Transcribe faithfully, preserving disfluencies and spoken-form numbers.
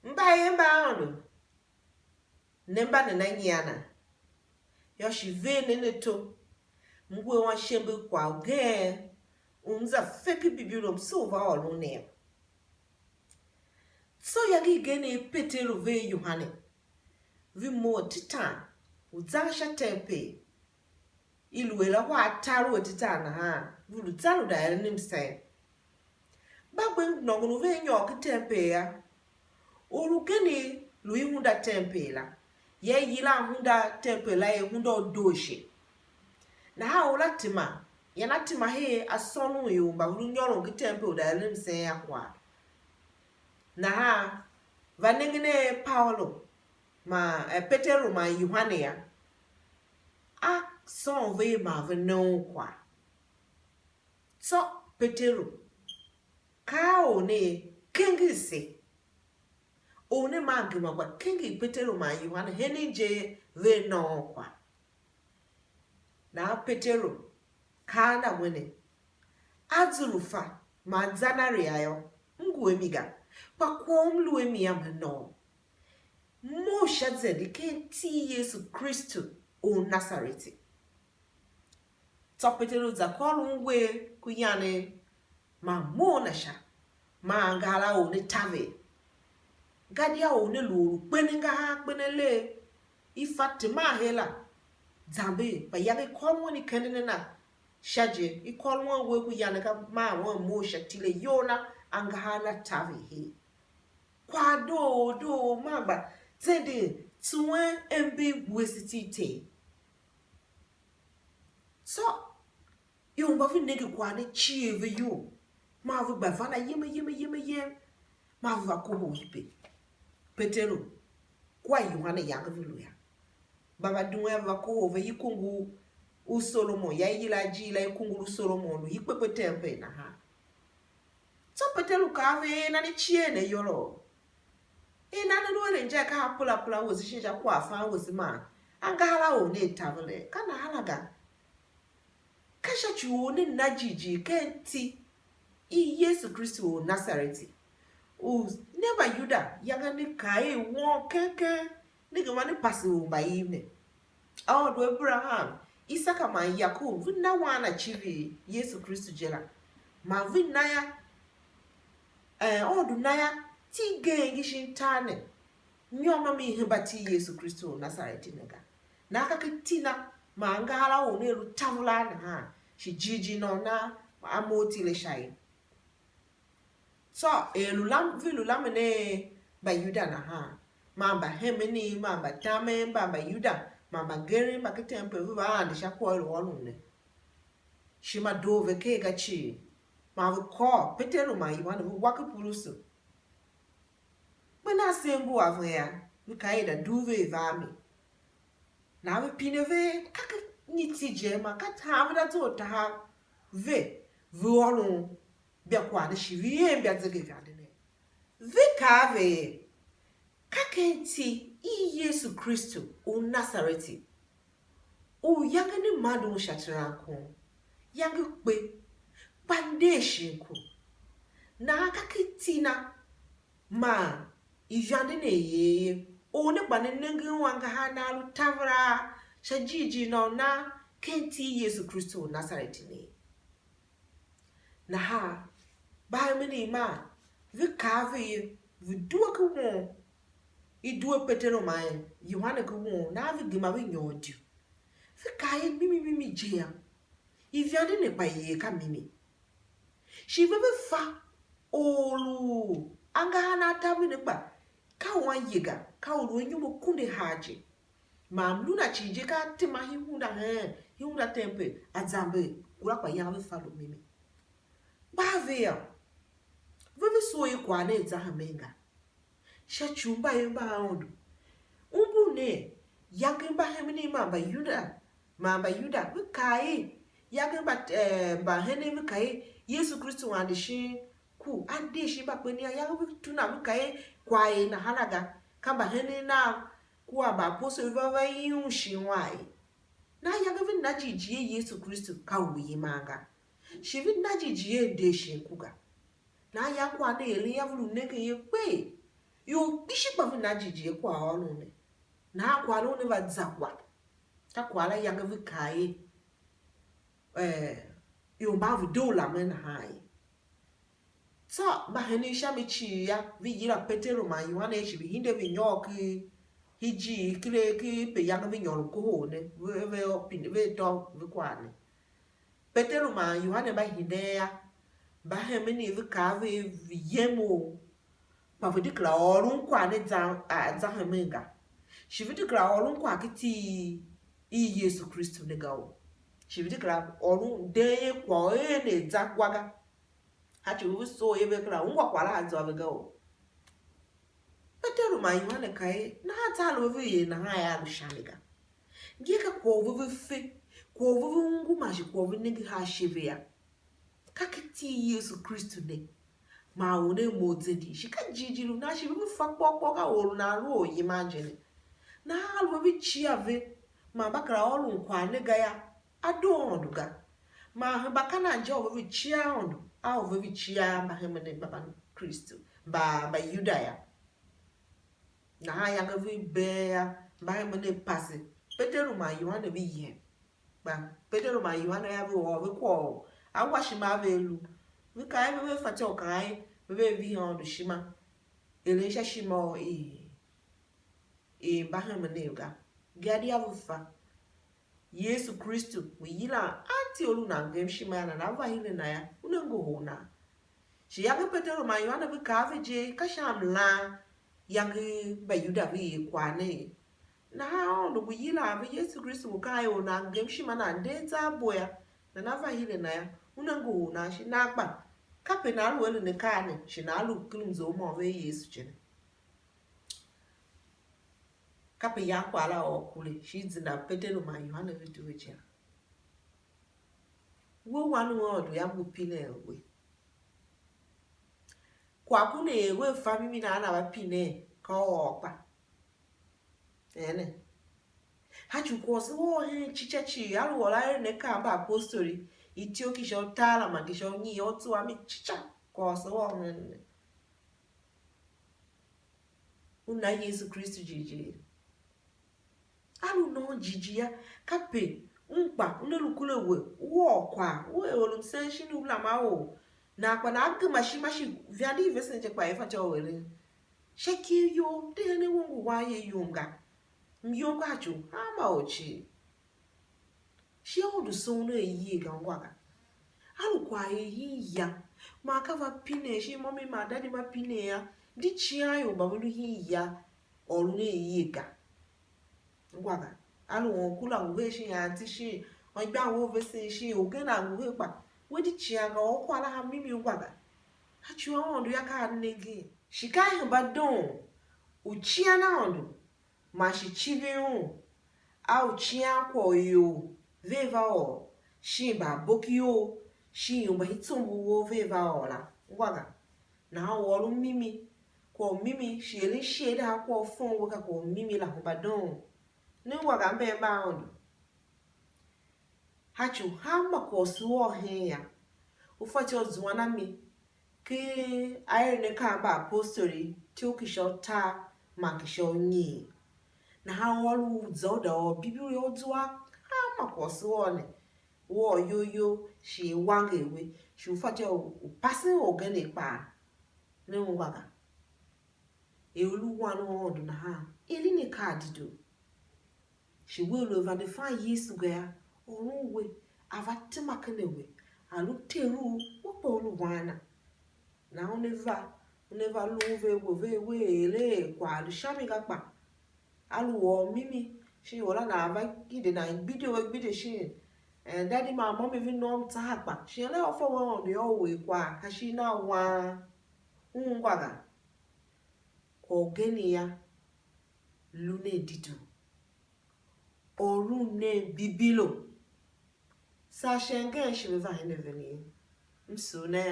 Mbayev mba Aôndo, ne mba nena nyian a? Yô, shi ver nen ato, m ngu a shembe kwagh ugen u m za feke Bibilo mso u va ôron ne yô. Tsô iyange igen i Peteru vea Yohane, ve mough tetan u zan sha tempel. I lu er ahwa atar u atetan nahan, ve lu zan u da eren msen. Mba gbe nôngon u vea nyôr ken tempel yô, or ugen lu i hunda tempel la, ye i yilan hunda tempel la er hunda u doo ishe. Nahan or la tema, yan a tema her a sônon ior mba ve lu nyôron ken tempel u da eren msen a kwagh. Nahan va nengen er Paulu man, eh, Peteru man Yohane yô, a sôn ve man ve ne un kwagh. Tsô Peteru kaa a or ne er: "Kenger se." Or ne maa gema gba kenger Peteru man Yohane henen je ve ne un kwagh. Nahan Peteru kaa a na we ne: "A zurfa man zanaria yô, m ngu a mi ga, kpa kwagh u m lu a mi yô, me nôô. Mough sha zende ken iti i Yesu Kristu u Nasareti." Tsô Peteru za kôron uwegh ku yanegh, man mough na sha, man angahar a or ne taver. Gadia or ne lu or u kpen angahar kpen alegh, i fa teman her la, zamber, kpa iyange i kôron i kenden a na sha je, i kôron uwegh ku yanegh ga, man un mough sha tile iyol na, angahar na taver her. Kwagh doo doo, man gba zenden tsuen ember wese iti i Ter. Tsô ior mba ve nenge kwagh ne cii ve iyol, man ve gba van ayem ayem ayem ayem, man ve va kohol ipe. Peteru kua Yohane iyange ve lu yô. Mba va duen ve va kohol ve ikungu u Solomon, ya i yila ajiir la ikungu u Solomon, lu i kpekpe tempel nahan. Tsô Peteru kaa a ve er: "Nan i cie ne iyôlô? Er nan ne lu eren inja ka apera pera wese shin sha kwaghfan wese man angahar a or ne a taver? Ka nahan la ga. Ka sha ci u or ne na jighjigh ken iti i Yesu Kristu u Nasareti, u ne Mbayuda yange ne kaa er won keng keng, ne gema ne pase u mbaiv ne. Aôndo Aberaham, Isaka man Yakob ve na wan a civir Yesu Kristu je la, man ve na ya, eh, Aôndo na ya iti igen ngi shin tar ne, môm ma mi hemba iti i Yesu Kristu u Nasareti ne ga. Nahan ka ken iti na man angahar a or ne a lu taver a nahan, shi jighjigh nôngo na a mough tile sha ye." Tsô er lu lam, ve lu lamen a Mbayuda nahan, man mbahemeni man mbatamen mba Mbayuda man mbangeren mba ken tempel ve va ande sha kwagh u ôron ne, ishima doo ve ker ga cii, man ve kôr Peteru man Yohane ve wa ken kurusu. Kper nan se ngu a ve yô, ve kaa er: "Da dugh ve a va a mi." Nahan ve pine ve er: "Ka ken nyi iti je, man ka han ve da zough tahav ve, ve ôron mbia kwagh ne shi ve er mbia zegeivande ne?" Ve kaa a ve er: "Ka ken iti i Yesu Kristu u Nasareti, u yange ne mande un sha terankon, yange kpe, kpa nder shin ku. Nahan ka ken iti na man ivande ne i er ye, or ne kpa ne nenge un angahar na a lu taver a sha jighjigh nôngo na ken iti i Yesu Kristu u Nasareti ne." Nahan mbahemeni man ve kaa a ve ye, ve due ken won, i due Peteru man Yohane ken won, nahan ve gema ve nyôr diu. Ve kaa er: "Mimi mimi je yô, ivande ne kpa i er ka mimi. Shi ve ve fa or u angahar na a taver ne kpa ka u a ye ga, ka u lu a inyom akunduahar je. Man mlu na cii je ka a tema i hunda heen, i hunda tempel, a zamber, ngula kpa yange ve fa lu mimi." Kpa ve yô, ve ve soo er kwagh ne a za hemen ga. Sha ci u mbayev mba Aôndo, umbur nen, yange mbahemeni man Mbayuda, man Mbayuda ve kaa er, yange mba, eh, mbahenen ve kaa er Yesu Kristu ande shin ku, a nder shin mbakpenev, yange ve tuna ve kaa er kwagh er nahan la ga, ka mbahenen nav kua mbaapostoli va va yum shin wang ye. Nahan yange ve na jighjigh er Yesu Kristu ka u yiman ga, shi ve na jighjigh er nder shin ku ga. Nahan yange kwagh ne eren yô, ve lu nengen ye kpee. Ior kpishi kpa ve na jighjigh kwaghôron ne. Nahan kwaghôron ne va za gwa. Ka kwagh la yange ve kaa er, eh, ior mban ve doo lamen nahan ye. Tsô mbahenen sha mi cii yô, ve yila Peteru man Yohane shi ve hide ve nyôr ken ijiir, ken, ken pe yange ve nyôr u kohol ne, ve, ve, ve tô ve kwagh ne. Peteru man Yohane mba hiden yô, mba hemen i ve kaa ve er, ve yem u, kpa ve de kera ôron kwagh ne zan, a, zan hemen ga. Shi ve de kera ôron kwagh ken iti i Yesu Kristu ne ga o. Shi ve de kera ôron den er kwagh u er ne za gwa ga. Sha ci u ve soo ye ve kera ungwa kwagh la a zwa ve ga o. Peteru man Yohane kaa er, nahan tsô aluer ve er nahan yô, a lu sha mi ga. Ngi ka kwagh u ve ve fe, kwagh u ve ve ungu man shi kwagh u ve nenge ha ashe ve yô. Ka ken iti i Yesu Kristu ne, man u ne mough zende, shi ka jighjigh u nan shi ve ve fa kpôr kpôr, ka or u nan lu oryiman je ne. Nahan aluer ve cia ve, man mba kera ôron kwagh ne ga yô, a doo Aôndo ga. Man hemba ka nan je u ve ve cia Aôndo, a u ve ve cia mbahemenev mba, mba Kristu, mba, mba Yuda yô. Nahan yange ve bee yô, mbahemenev pase Peteru man Yohane ve yem. Kpa Peteru man Yohane yô, ve ôr ve kwagh u a wa ishima a ve lu. Ve kaa er ve, ve fatyô u kaan er ve, ve vihi Aôndo ishima, eren sha ishima u i, i mbahemenev ga. Gadia ve fa Yesu Kristu ngu yilan anti u lu nan gem ishima yô, nana va hire na yô, una ngohol nan. Shi yange Peteru man Yohane ve kaa ve je, ka sha mlan yange Mbayuda ve er kwagh ne ye. Nahan Aôndo ngu yilan ve, Yesu Kristu ngu kaan er or nan gem ishima nan nder zan bo yô, nana va hire na yô, una ngohol nan shi nan kpa, kape nan lu eren akaa ne, shi nan lu ken mzough môm vea Yesu je ne. Kape yan kwagh la ôr kure, shi i zenda Peteru man Yohane ve due je la. We wan u Aôndo yam, ngu pinen we. Kwagh ku ne er we fa mimi nahan a va pinen, ka u ôr kpa. Ene. Sha ci u kwagh u se ôr hen cica cii, a lu ôr aeren akaa mba apostoli, ityough ki sha utar la man ki sha unyiin, yô, u tsuwa mi cica, kwagh u se ôr hen ne. U na Yesu Kristu jighjigh. A lu u nôôn jighjigh yô, kape un kpa una lu kure we, u ôr kwagh, u er or u msen shin u lam a or, nan kpa nan gema ishima shi vande i vesen je kpa i fatyô u eren. Sha ikyev you, de hen a we ngu wan ye yum ga. Myom ka a ci u hanma or cii. Shi Aôndo soon a iyegh ga, ungwa ga. A lu kwagh er hin ya, man ka va pinen, shin môm i man dadi mba pinen yô, di cian ior mba ve lu hin ya, ôron a iyegh ga. Ungwa ga. A lu or kura ngu her shin anti shin, anmgbian wou vesen shin, ugen a ngu her kpa, we di cian ga, ôr kwagh la ha mimi, ungwa ga. A ci u Aôndo yô, ka a nengen. Shi ka hemba doon u cian Aôndo, man shi civir un a ucian kwagh u ior vea va ôr, shin mbaabokyou, shin ior mba i tsombor wou vea va ôr la, ungwa ga. Nahan u ôron mimi, kwagh u mimi, shi eren shiada a kwagh u fon we ka kwagh u mimi la hemba doon. Ne ungwa ga, mben mba Aôndo. Sha ci u hanma kwagh u se ôr hen yô, u fatyô u zuan a mi ken aeren akaa mba apostoli, ityough ki sha utar man ki sha unyiin. Nahan u ôr u za u da ôr Bibilo yô, u zua hanma kwagh u se ôr ne, u ôr iyol you, shi i wanger we, shi u fatyô u pasen orgen kpaa. Ne ungwa ga. Er u lu wan u Aôndo nahan, eren akaa dedoo. Shi we lu a vande fan Yesu ga yô, ôron we, a va tema ken a we, a lu Ter u, we kpa u lu wan na. Nahan una va, una va lu ve we, ve, we ere kwagh lu sha mi ga kpa. A lu ôr mimi, shin ior la nan va gbide nan gbide we gbide shin, eh, dadi man môm i ve nom tsaha kpa. Shin eren a fa we Aôndo yô, u er kwagh, ka shin a wan, u ungwa ga. Kwagh ugen yô, lu nen dedoo. Ôron nen Bibilo. Saa shen gen shi ve va hen a ven ye. M sugh ne.